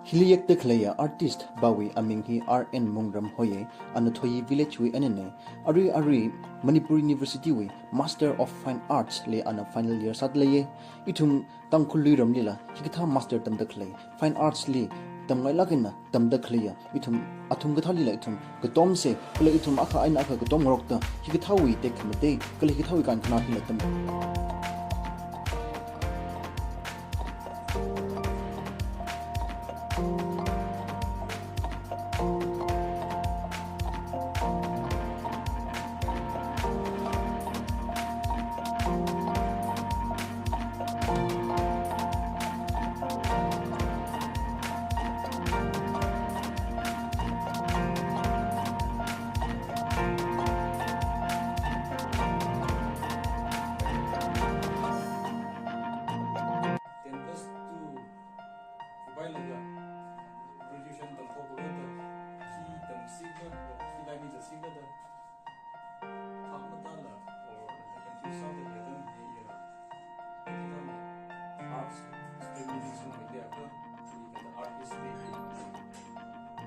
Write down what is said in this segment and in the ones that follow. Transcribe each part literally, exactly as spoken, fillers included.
Hili yekda khaleiya artist pāwui aming hi R N Mungram hoiya, ana Thoyee village wui einana. Arui arui Manipur University wui Master of Fine Arts li ana final year sāda leiya. Ithum Tangkhul luiramlila hikathā master tamda khalei, fine arts li tamngailāk eina tamda khaleiya ithum athum kathālila ithum katomsa, kala ithum akha eina akha katom ngarokta hikathāwui tekhamatei kala hikathāwui kankhanā hila tam. Ten plus two pailaga graduation tamkhuilaga, khi tamsik da, khi line li zatsik da, thak matāla, or M Phil sāda ledam hi ira. Arts stream li sung media ka, khi kata art history,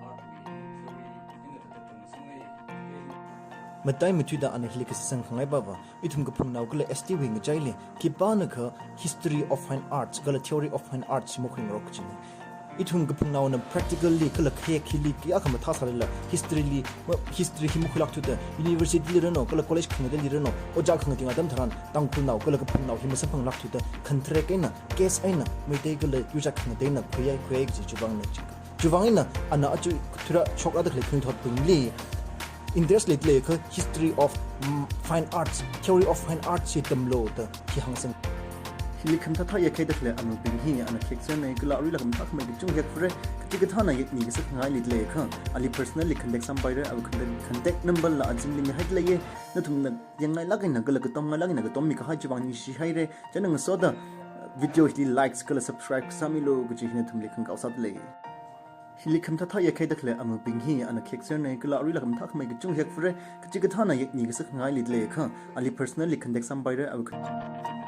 art wui theory, ina kata tamsik ngai. Matai matui da ana hili kasang khangai baba, ithum kaphungnao kala S T wui ngachaili, khipānakha history of fine arts, kala theory of fine arts makhuingarok kajina. Ithum kaphungnaona practically kala khayek hili kayākha mathāsālala, history li, ma-, history hi makhuilākthuda, university li rano, kala college khangateili rano, ojā khangatei atam tharan, Tangkhulnao kala kaphungnao hi masamphanglākthuda, khantrek eina, case eina, Meitei kala yurchāt khangateina khuiyai, khuiyai kaji chiwuivangna chika. Chiwuivang eina, ana aja thura shokrāda khalei khanuithotbingli interest leida leiakha history of, mm, fine arts, theory of fine arts hi tamlu da hi hāngsang. Hili khamathā thāya khaida khalei amabing hi ana khek sāna, kala aruila khamathā khamei kachungkha yekfare, kachikathāna yekmi kasak ngai leida leiakha, ali personally contact sāpaira, awui contact, contact number la azingli mihaida leiya, nathumna yangngailāk eina kala katomngailāk eina katommi kahai chiwuivang ningshihaira, chieina ngasoda video hili likes kala subscribe sāmilu kaji hi nathumli khangakao sāda lei. Hili khamathā thāya khaida khalei amabing hi ana khek sāna, kala aruila khamathā khamei kachungkha yekfare, kachikathāna yekmi kasak ngai leida leiakha, ali personally contact sāpaira, awui con-